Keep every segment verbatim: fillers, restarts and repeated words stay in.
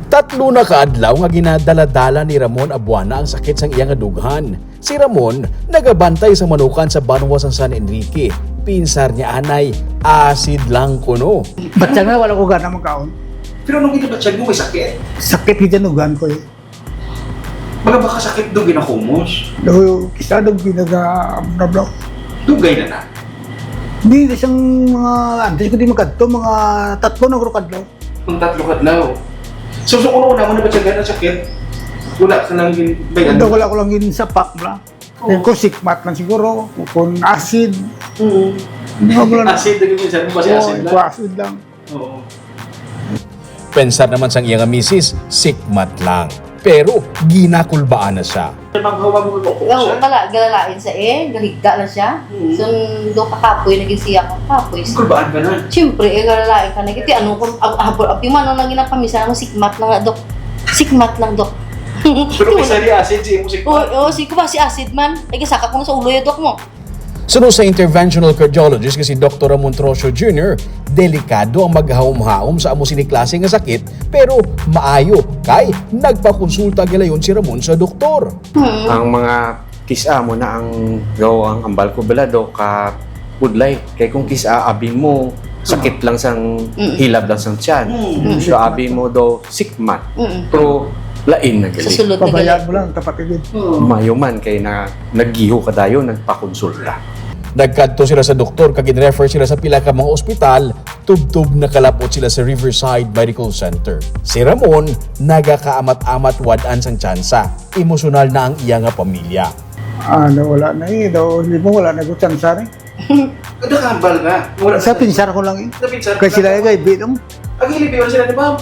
Tatlo na ka adlaw nga ginadaladala ni Ramon Abuana ang sakit sang iya nga dughan. Si Ramon nagabantay sa manukan sa banwa sang San Enrique. Pinsar niya anay, acid lang kuno. Ba't siya nga wala ko gana magkaon? Pero ano ginabatyag mo, may sakit? Sakit gid ang ugan ko eh. Mga baka sakit daw ginakumos. Do, kisa daw ginaga-, bla, bla. Dugay na na. Hindi, isang mga, antes ko di magkadto, mga tatlo na guro kadlaw. Ang tatlo kadlaw. So, so, una-una mo na ba siya gana sakit? Wala ka lang gin-, may Wala, ano? Wala ko lang gin-, sapak, bla. Oo. Kung sikmat lang siguro, kung acid. Mm. Hindi, wala na. Acid, lagi mo, sabi mo, kasi Oo, acid lang. Ito acid lang. Oo. Pensar naman sang iya nga misis, sikmat lang. Pero ginakulbaan na siya. Paghawa mo ko. Nga, wala, galalain sa eh, gahigda na siya. Mm. So, do ka kapoy, naging siya ka kapoy. Kulbaan ka na. Siyempre, eh, galalain ka na. Kaya ano, kung ab-, abor, abimano lang ginapamisa mo, sikmat lang na, Dok. Sikmat lang, Dok. Pero may sari acid, si mo sikmat. Oo, oo, si ko ba si acid man? Ay, kasaka ko na sa ulo yung, Dok, mo. Suno sa interventional cardiologist nga si Doktor Ramon Trocio Junior, delikado ang maghahom-hahom sa amo sini klase nga sakit, pero maayo kay nagpakonsulta gilayon si Ramon sa doktor. Hmm. Ang mga kis-a mo na ang gaw ang ambal ko bala do ka pudlay. Kay kung kis-a abi mo, sakit lang sang Mm. hilab lang sang tiyan. Mm. So abi mo do sikmat. Mm. Pero lain na gali. Sa sulod na Pabayaan gali. Mo lang, tapat gid. Oo. Mayo man kay na naggiho ka dayon, nagpakonsulta. Nagkadto sila sa doktor kag gin-refer sila sa pila ka mga ospital, tubtob nakalapot sila sa Riverside Medical Center. Si Ramon nagakaamat-amat wad-an sang tsansa. Emosyonal na ang iya nga pamilya. Ano, wala na eh. Daw, hindi mo, wala na ko tsansa eh. Kada kambal nga. Wala Sa na. Pinsar ko lang eh. Sa pinsar Kaya ko sila lang. Ay, gay, bit mo. Ang hilibiyon sila ni ma'am.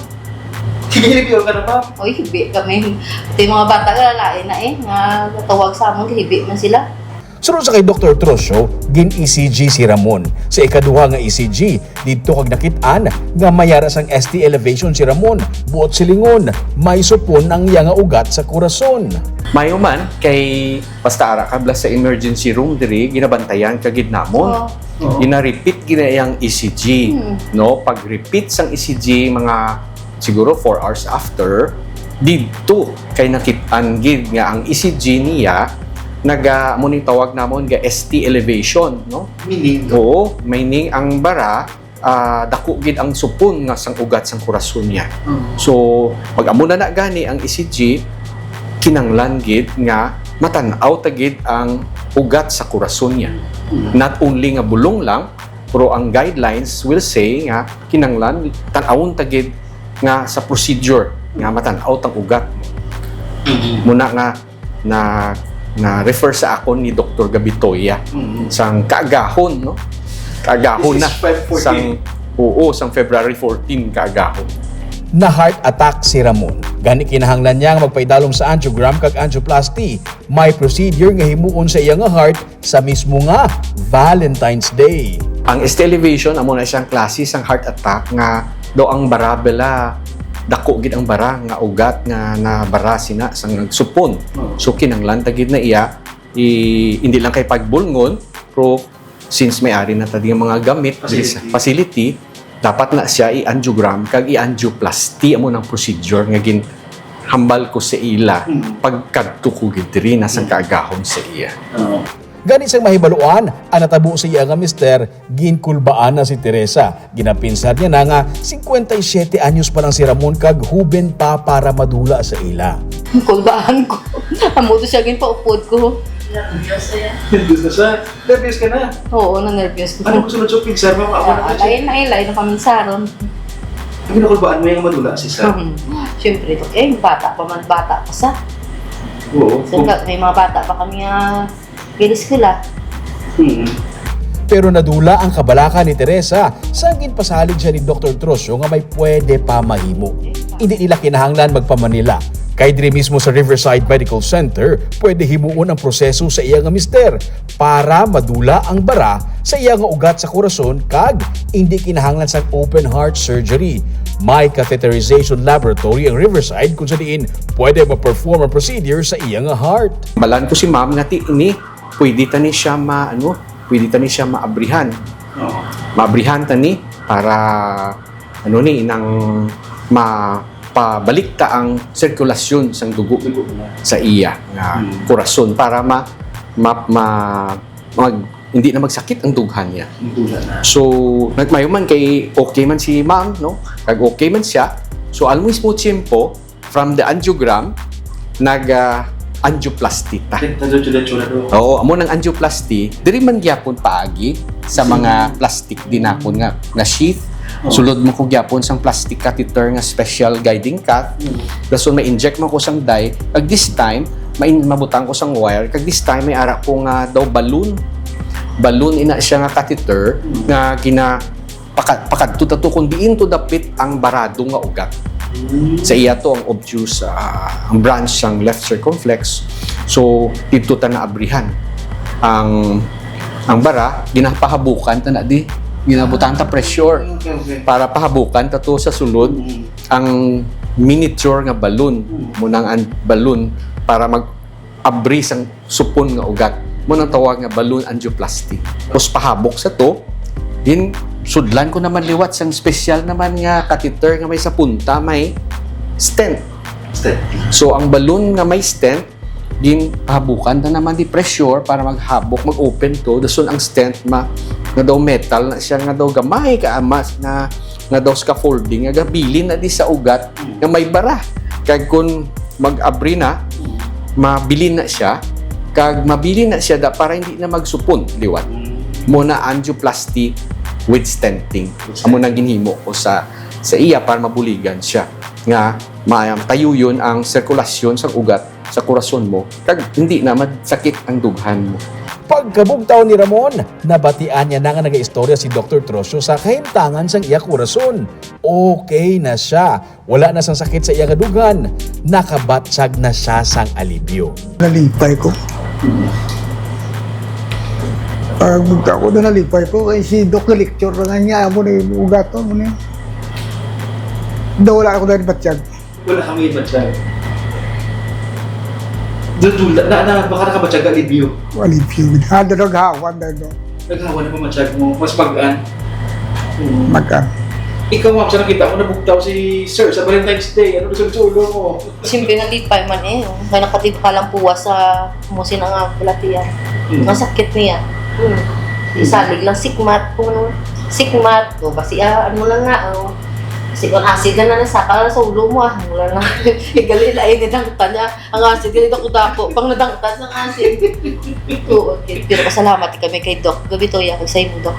Hilibiyon ka na, ma'am. Oy, hibi kami. Ito yung mga bata, lalain na eh. Nga natawag sa amon, hibi man sila. Sunod sa kay Doktor Trocio, gin-E C G si Ramon. Sa ikaduha nga E C G, didto kag nakit-an nga may ara sang S T elevation si Ramon. Buot silingon, may supon ang iya nga ugat sa korason. Mayo man, kay basta ara ka bala sa emergency room diri, ginabantayan ka gid namon. Oo. Oo. Gina-repeat gid na iyang E C G, Hmm. no? Pag-repeat sang E C G, mga siguro four hours after, didto kay nakit-an gid nga ang E C G niya naga-, amo ning tawag namon nga S T elevation, no? Meaning? Oo, meaning ang bara, ah, dako gid ang supon nga sang ugat sang korason niya. Mm. So, pag amo na na gani ang E C G, kinanglan gid nga matan-aw ta gid ang ugat sa korason niya. Mm. Not only nga bulong lang, pero ang guidelines will say nga kinanglan tan-awon ta gid nga sa procedure nga matan-aw tang ugat. Mm. Muna nga na, na-refer sa akon ni Doktor Gabitoya Mm. sang kaagahon, no? Kaagahon This na is five fourteen. Sang, oo, sang February fourteen kaagahon. Na heart attack si Ramon. Gani kinahanglan niya nga magpaidalom sa angiogram kag angioplasty. May procedure nga himuon sa iya nga heart sa mismo nga Valentine's Day. Ang S T elevation, amo na siyang klase sang heart attack nga daw ang bara bala, dako gid ang bara nga ugat nga nabara sina sang nagsupon. Oo. So, kinanglan ta gid na iya, i-, hindi lang kay pagbulngon, pero since may ari na ta di nga mga gamit, Facility. facility, dapat na siya i-angiogram kag i-angioplasty, amo nang procedure nga ginhambal ko sa ila Mm. pagkadto ko gid diri na sang Mm. kaagahon sa iya. Oo. Gani sang mahibaluan, ang natabo sa iya nga mister, ginkulbaan na si Teresa. Ginapinsar niya na nga cincuenta y siete anyos pa lang si Ramon kag huben pa para madula sa ila. Kulbaan ko. Amo to siya ginpaupod ko. Nervous na siya. Nervous ka na. Oo, na-nervous ko. Ano gusto mo sa pinsar mo? Ako na Ah, kasi. Lain na, lain na kami saron. Ang ginakulbaan mo yung madula si Sa. Siyempre, eh, bata pa man, bata pa sa. Oo. So, may mga bata pa kami nga ginaeskwela. Mm. Pero nadula ang kabalaka ni Teresa sa ginpasalig siya ni Doktor Trocio nga may pwede pa mahimo. Hindi nila kinahanglan magpa-Manila. Kay diri mismo sa Riverside Medical Center, pwede himuon ang proseso sa iya nga mister para madula ang bara sa iya nga ugat sa korason kag indi kinahanglan sang open heart surgery. May catheterization laboratory ang Riverside kung sa diin pwede ma-perform ang procedure sa iya nga heart. Balaan ko si ma'am nga ti ini, pwede ta ni siya ma-, ano, pwede ta ni siya maabrihan. Oo. Maabrihan ta ni para, ano ni, nang mapabalik ta ang sirkulasyon sang dugo Dugo na. sa iya nga Hmm. korason para ma-, ma-, ma-, mag-, hindi na magsakit ang dughan niya. Ang dula na. So, nagmayo man kay okay man si ma'am, no? Kag okay man siya. So, al mismo tiempo, from the angiogram, nag, ah, angioplasty ta. Nag-, nag-, nag-, nag-, Oo, amo nang angioplasty, diri man gyapon paagi sa Sige. mga plastic din nakon nga, nga sheath. Oo. Sulod mo ko gyapon sang plastic catheter nga special guiding cath. Mm. Dason may inject man ko sang dye. Kag this time, may in-, mabutang ko sang wire. Kag this time, may ara ko nga daw balloon. Balloon ina siya nga catheter Mm. nga gina-, paka-, pakadto ta to kung diin to dapit ang barado nga ugat. Mm. Sa iya to ang obtuse, ah, ang branch sang left circumflex. So, didto ta naabrihan ang, ang bara, ginapahabukan ta na di. Ginabutang ta pressure Okay, okay. para pahabukan ta to sa sulod Mm. ang miniature nga balloon. Mm. Mo nang an-, balloon para mag-abri sang supon nga ugat. Mo nang tawag nga balloon angioplasty. Tapos pahabok sa to, din sudlan ko naman liwat sang special naman nga catheter nga may sa punta, may stent. Stent. So, ang balloon nga may stent, din pahabukan na naman di pressure para maghabok, mag-open to. Dason ang stent ma-, nga daw metal na siya, nga daw gamay ka amas nga, nga daw scaffolding nga gabilin na di sa ugat nga may bara. Kag kung mag-abri na, mabilin na siya. Kag mabilin na siya da para hindi na magsupon liwat. Mo na angioplasty with stenting. Amo nang ginhimo ko sa, sa iya para mabuligan siya nga ma-, tayuyon ang sirkulasyon sa ugat sa korason mo, kag hindi na magsakit ang dughan mo. Pagkabugtaw ni Ramon, nabatian niya na nga nagaistorya si Doktor Trocio sa kahimtangan sang iya korason. Okay na siya. Wala na sang sakit sa iya nga dughan. Nakabatyag na siya sang alibyo. Nalipay ko. Pag ako na nalipay ko, kay si Doc na lecture na nga niya, amo na yung ugaton mo na yun. Daw wala ako na batyag. Wala kami batyag. Dudula, na, na, baka nakabatyag ka, alibyo. Alibyo. Handa naghawan na, no? Naghawan na pamatyag mo, mas magaan. Hmm. Magaan. Ikaw, ma'am, sa nakita mo, nabugtaw si sir sa Valentine's Day. Ano gusto sa ulo mo? Siyempre, nalipay man eh. Kaya nakatib ka lang puwa sa musin ang balatian. Hmm. Ang sakit niya. Hmm. Hmm. Isalig lang, sikmat. Kung ano, sikmat. O, basi, ah, ano lang na, oh. Kasi kung acid na na, nasaka lang sa ulo mo, ah. Wala na. Igali na, eh, nidangtan niya. Ang acid, ganito ko dako. Pang nadangtan sa acid. Oo, okay. Pero pasalamat kami kay Doc. Gabi to, ya, kag sa imo, Doc.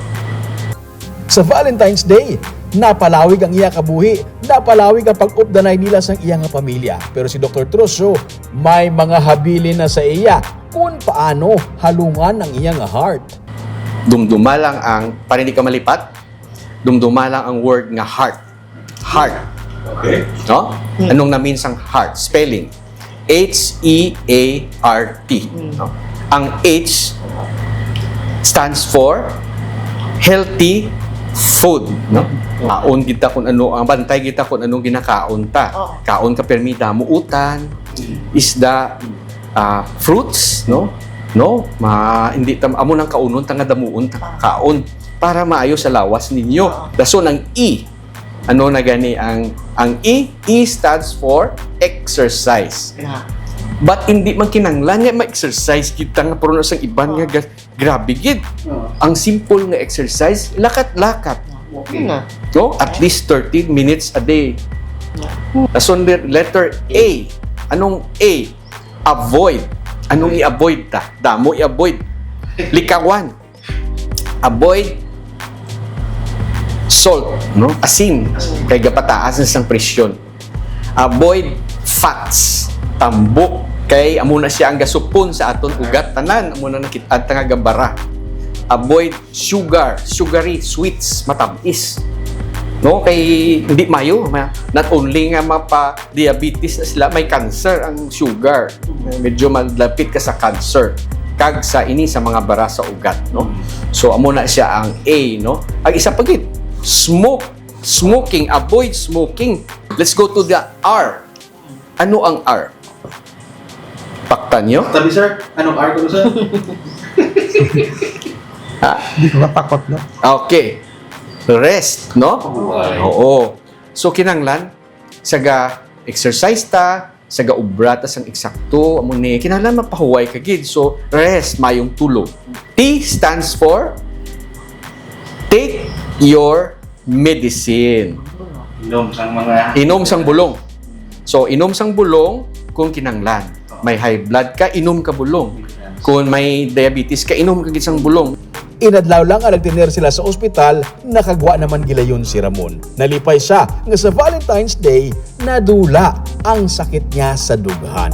Sa Valentine's Day, napalawig ang iya kabuhi, napalawig ang pag-updanay nila sang iya nga pamilya. Pero si Doktor Trocio, may mga habilin na sa iya kung paano halungan ang iya nga heart. Dumduma lang ang, para hindi ka malipat, dumduma lang ang word nga heart. Heart. Okay. No? Hmm. Anong na-mean sang heart? Spelling. H E A R T, Mm. no? Ang H stands for healthy food, no? Mm. Kaon kita kung ano, ang bantay kita kung anong ginakaon ta. Oo. Kaon ka permi damuutan, Mm. isda, ah, fruits, no? No? Ma-, hindi ta, amo nang kaunon ta nga damuon ta Ah. kaon para maayo sa lawas ninyo. Oo. Dason ang E, ano na gani ang, ang E? E stands for exercise. Yeah. But hindi man kinanglan nga ma-exercise kita nga puno sang iban nga Oo. ga-, grabe gid. Oo. Ang simple nga exercise, lakat-lakat. Okay. Yun na. No? At least thirty minutes a day. Yeah. Dason le-, letter A. Anong A? Avoid. Anong i-avoid ta? Damo i-avoid. Likawan. Avoid salt, no? Asin. Kay gapataas na sang presyon. Avoid fats. Tambok. Kay amo na siya ang gasupon sa aton ugat. Tanan, amo na nakit-an ta nga gabara. Avoid sugar, sugary, sweets, matab-is. No, kay hindi mayo, ma- not only nga mapa-diabetes na sila, may cancer ang sugar. Medyo malapit ka sa cancer kag sa ini sa mga bara sa ugat, no? So amo na siya ang A, no? Ang isa pa gid, smoke, smoking, avoid smoking. Let's go to the R. Ano ang R? Paktan nyo? Tabi, sir, anong R ko, sir? Ah, Di ko katakot, no? Okay. Rest, no? Pahuway. Oo. So kinahanglan sa ga exercise ta, sa ga obra ta sang eksakto, amo ni kinahanglan mapahuway ka gid. So rest, mayong tulog. T stands for take your medicine. Inom sang mga... Inom sang bulong. So inom sang bulong kung kinahanglan. May high blood ka, inom ka bulong. Kung may diabetes ka, inom ka gid sang bulong. Inadlaw lang nga nagtener sila sa ospital, nakagwa naman gilayon si Ramon. Nalipay siya nga sa Valentine's Day, nadula ang sakit niya sa dughan.